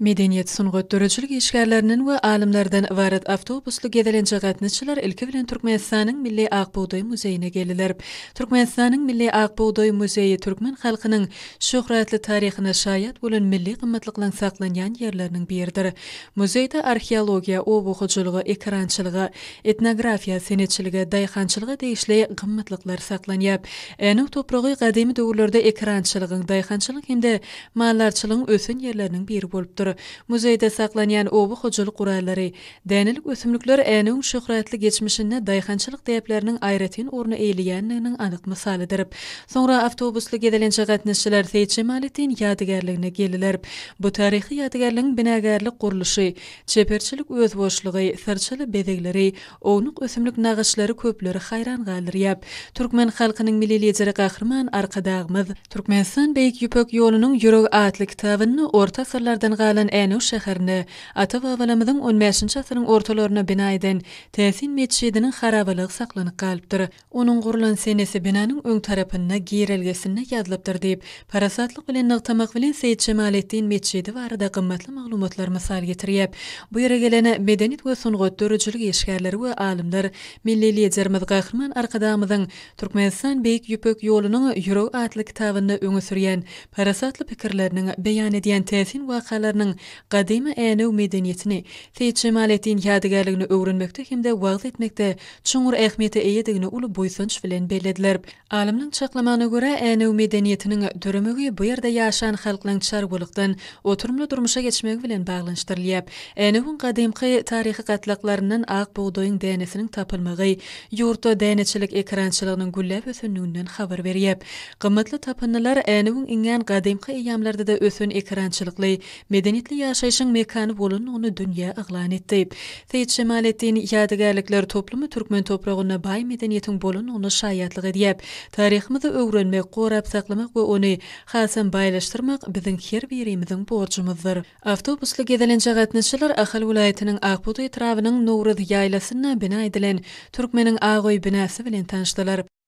Medeniýet, sungat, döredijilik işgärlerinden we alymlardan ybarat awtobusly gezelenje gatnaşyjylar ilki bilen Türkmenistanyň Milli Ak bugdaý muzeýine geldiler. Türkmenistanyň Milli Ak bugdaý muzeýi türkmen halkynyň şöhratly taryhyna şaýat bolan milli gymmatlyklaryň saklanýan ýerleriniň biridir. Muzeýde arheologiýa, oba hojalygy, ekerançylyga, etnografiýa, senetçilige, daýhançylyga degişli gymmatlyklar saklanýar. Änew topragy gadymy döwürlerde ekerançylygyň, daýhançylygyň hem-de maldarçylygyň ösen ýerleriniň biri bolupdyr. Muzeýde saklanýan oba hojalyk gurallary, dänelik ösümlikler Änewiň şöhratly geçmişinde daýhançylyk däpleriniň aýratyn orny eýeleýändiginiň anyk mysalydyr. Soňra awtobusly gezelenje gatnaşyjylar Seýit Jemaletdin ýadygärligine geldiler. Bu taryhy ýadygärligiň binagärlik gurluşy, çeperçilik özboluşlygy, syrçaly bezegleri, Ownuk ösümlik nagyşlary köpleri haýran galdyrýar. Türkmen halkynyň Milli Lideri Gahryman Arkadagymyz Türkmenistan Beýik Ýüpek ýolunyň ýüregi atly kitabynda orta asyrlardan galan Änew şäherinde ata-babalarymyzyň on bäşinji asyryň ortalarynda bina eden täsin metjidiniň harabalygy saklanyp galypdyr. Onuň gurlan senesi binanyň öň tarapynda, girelgesinde ýazylypdyr diýip, parasatlyk bilen nygtamak bilen Seýit Jemaleddin metjidi barada gymmatly maglumatlary mysal getirýär. Bu ýere gelen medeniýet we sungat, döredijilik işgärleri we alymlar Milli Liderimiz Gahryman Arkadagymyzyň Türkmenistan Beýik Ýüpek ýolunyň ýüregi atly kitabynda öňe sürýän parasatly pikirleriniň, beýan edýän täsin wakalarynyň gadymy Änew medeniýetini, Seýit Jemaleddin ýadygärligini öwrenmekde hem-de wagyz etmekde çuňňur ähmiýete eýedigini uly buýsanç bilen bellediler. Alymlaryň çaklamagyna görä, Änew medeniýetiniň döremegi bu ýerde ýaşan halklaryň çarwalykdan oturymly durmuşa geçmegi bilen baglanyşdyrylýar. Änewiň gadymky taryhy gatlaklaryndan ak bugdaýyň dänesiniň tapylmagy ýurtda däneçilik ekerançylygynyň gülläp ösendiginden habar berýär. Gymmatly tapyndylar Änewiň iňňän gadymky eýýamlarda-da ösen ekerançylykly Medeniýetli ýaşaýşyň mekany bolandygyny dünýä yglan etdi. Seýit Jemaleddin ýadygärlikler toplumy türkmen topragynda baý medeniýetiň bolandygyna şaýatlyk edýär. Taryhymyzy öwrenmek, gorap saklamak we ony hasam baýlaşdyrmak biziň her birimiziň borjumyzdyr. Awtobusly gezelenje gatnaşyjylar Ahal welaýatynyň Akbugda etrabynyň Nowruz ýaýlasynda bina edilen Türkmeniň ak öýi binasy bilen tanyşdylar.